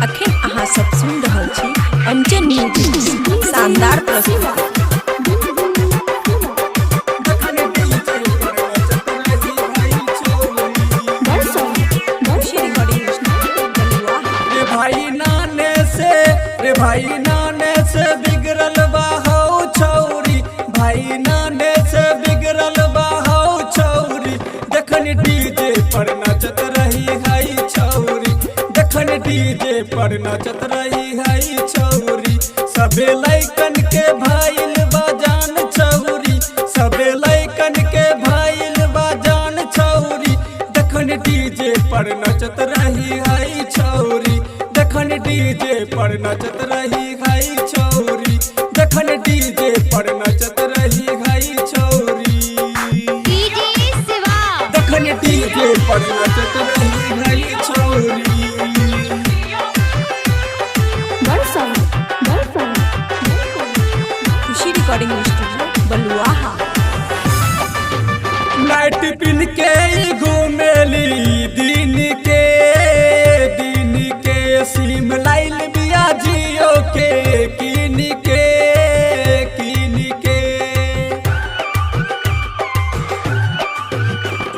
अखन अहाँ सब सुन रहल छी अंजन म्यूजिक शानदार प्रस्तुति। खुशी रिकॉर्डिंग स्टूडियो बलुआहा। रे भाई नाने से, रे भाई नाने से बिगड़ल बा हौ छौरी। भाई नाने से बिगड़ल बा हौ छौरी। देखन डीजे पर नचत रही हई छौरी। देखन डीजे पर नचत रही हई छौरी। सबे लैकन के भाईल बजान छौरी। सबे लैकन के भाईल बजान छौरी। देखन डीजे पर नचत रही हई छौरी। देखन डीजे पर नचत रही हई छौरी। देखन डीजे पर नचत रही हई छौरी। डीजे शिवा। देखन डीजे पर नचत रही हई छौरी। खुशी रिकॉर्डिंग स्टूडियो बलुआहा। नाइट पिन के ई घूमेली दिन के, दिन के सिम लाइल बिया जियो के किन के, किन के।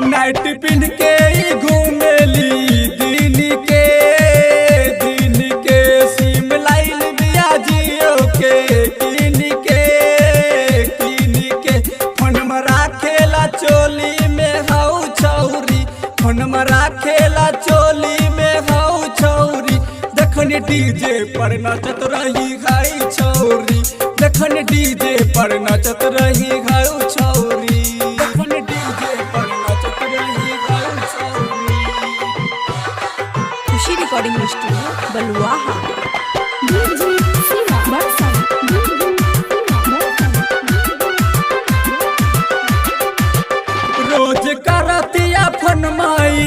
नाइट पिन के ई घूमेली दिन के, दिन के सिम लाइल बिया जियो के किन के, किन के। फोन में राखेला चोली में हौ छौरी। फोन में राखेला चोली में हौ छौरी। देखन डीजे पर नचत रही हई छौरी। देखन डीजे पर नचत रही हौ छौरी। देखन डीजे पर नचत रही हौ छौरी। खुशी रिकॉर्डिंग स्टूडियो बलुआहा। रोज करतिया फनमाई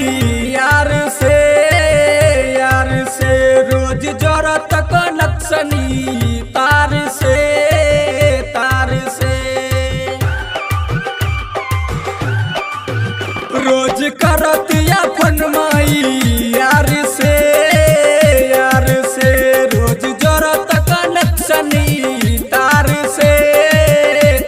यार से, यार से। रोज जरत कनेक्शनी तार से, तार से। रोज करतिया फनमाई यार से, यार से। रोज जरत कनेक्शनी तार से,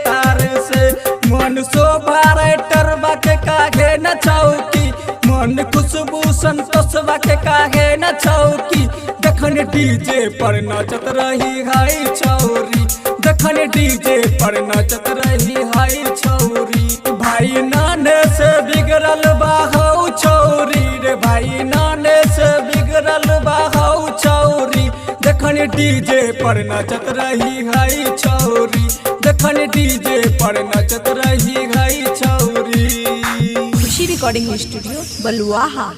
तार से। मन शोभा राइटर बाके काहे न छौकी। मन खुशबू संतोषवा के काहे न छौकी। देखन डीजे पर नचत रही हई छौरी। देखन डीजे पर नचत रही हई छौरी। भाई नाने से बिगड़ल बा हौ छौरी। रे भाई नाने से बिगड़ल बा हौ छौरी। देखन डीजे पर नचत रही हई छौरी। देखन डीजे पर नचत रही हई छौरी। खुशी रिकॉर्डिंग स्टूडियो बलुआहा।